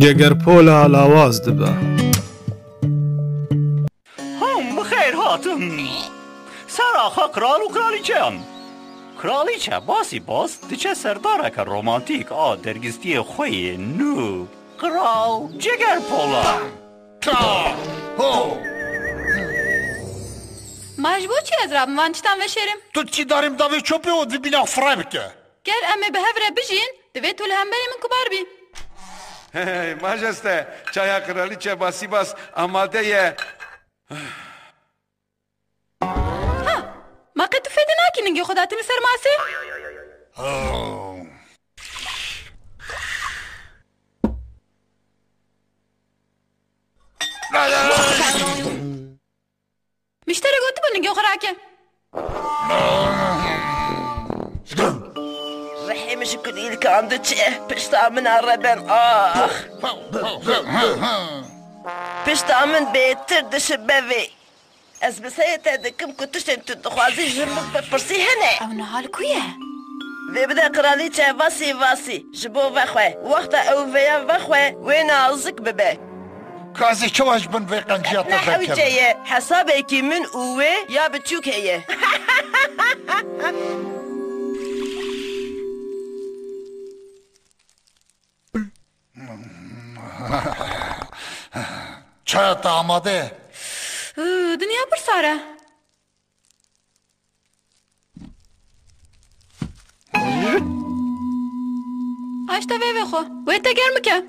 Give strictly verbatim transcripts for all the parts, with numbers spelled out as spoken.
Cegerpola lawaz dibe. Hûn bi xêr hatin. Sera xwe qral û qralîçeyan. Qralîçe Basîbas diçe serdareke romantîk a dergistiyê xwe yê nû, Qral Cegerpola. Ta! Ho! Ma ji bo çi ez rabim van tiştan veşêrim? Tu çi darîm davê çopê û di bîna xwe fireh bike? Ger em ê bi hev re bijîn, divê tu li hemberî min kubar bî. Hey, majeste, çaya Qralîçe Basîbas amade ye. Ha, ma qet tu fêdî nakî ningê xwe datin li ser masê? Mişterê gotibû ningê xwe rake. Rihê min ji kulîlkan diçe, pişta min a reben, ax. Pişta min bêtir dişibe vê. Ez bi serê te dikim ku tiştên tu dixwazî ji min bipirsî hene. Ew niha li ku ye? Vê bide qiralîçe Vasî Vasî ji bo vexwe. Wexta ew vêya vexwe, wê nazik bibe. Kazê çawa ji bin vê qenciya te Ne hewce derkeve? Ye. Hesabekî min û wê ya biçûk heye. Çaya te amade ye? Uu, dinya pir sar e. Aşta vê vê xwe. Wê te germ bike.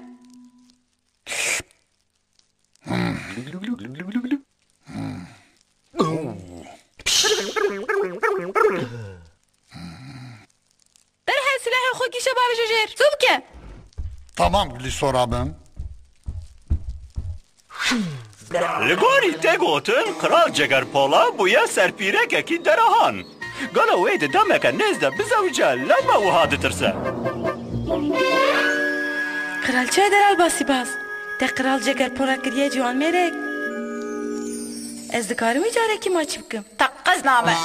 Derhal silahê xwe kîşe bavêje jêr. Zû bike. Tamam, Glisora bin. Li gorî tê gotin, Qral Cegerpola bûye serpîrekekî derahan. Gelo wê di demeke nêz de bizewice, lema wiha ditirse? Qiralçeya delal Basîbas, te Qral Cegerpola kiriye ciwanmêrek. Ez dikarim wî carekî maçî bikim? Teqez name.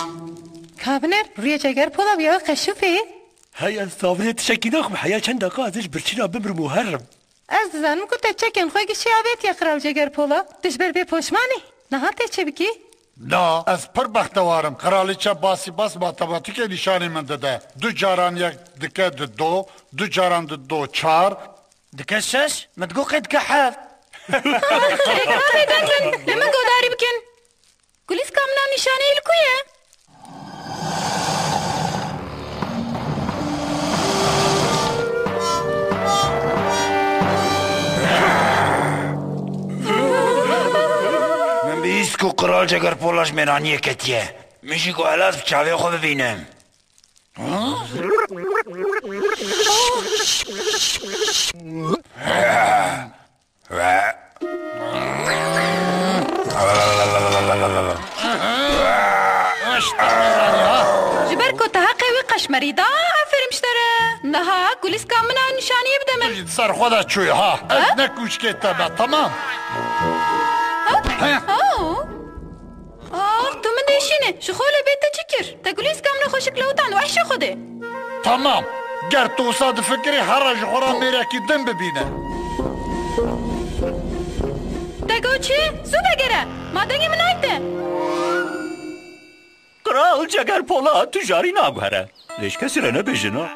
Ka binêr, rûyê Cegerpola bûye weke şûfê. Hey, ez tavinê tiştekî naxim, heya çend deqa ez ê ji birçîna bimirim û herim. Ez dizanim ku te çekên xwe gişî avêtiye Qral Cegerpola. Tu ji ber bê poşman î. Niha tê çi bikî? Na, ez pir bextewar im. Qiralîçe Basîbas matematîkê nîşanî min dide. Du caran yek dike di do, du caran di do çar. Dike şeş, min digot qey dike heft. Lê ka bêdeng bin, li min godarî bikin. Kulîska min a nîşaneyî li ku ye? Min bihîst ku Qral Cegerpola ji mêraniyê ketiye. Min jî got ela ez bi çavê xwe bibînim. Ji ber ku te heqê wî qeşmerî da, aferîn ji te re. Niha kulîska min a nîşaniyê bide min. Tu jî di ser xwe de çûyî ha. Ez ne kûçikê te me, temam? Ha? He. Ha? Ax, tu min dêşîne. Ji xwe lê bê te çi kir? Te kulîska min xweşik lewtan û eşê xwe dê. Tamam. Ger tu wisa difikirî, here ji xwe re mêrekî din bibîne. Te got çi? Zû vegere. Ma dengê min nayte. Qral Cegerpola, tu jarî naguhere. Lê ji kesî re nebêjin, ha?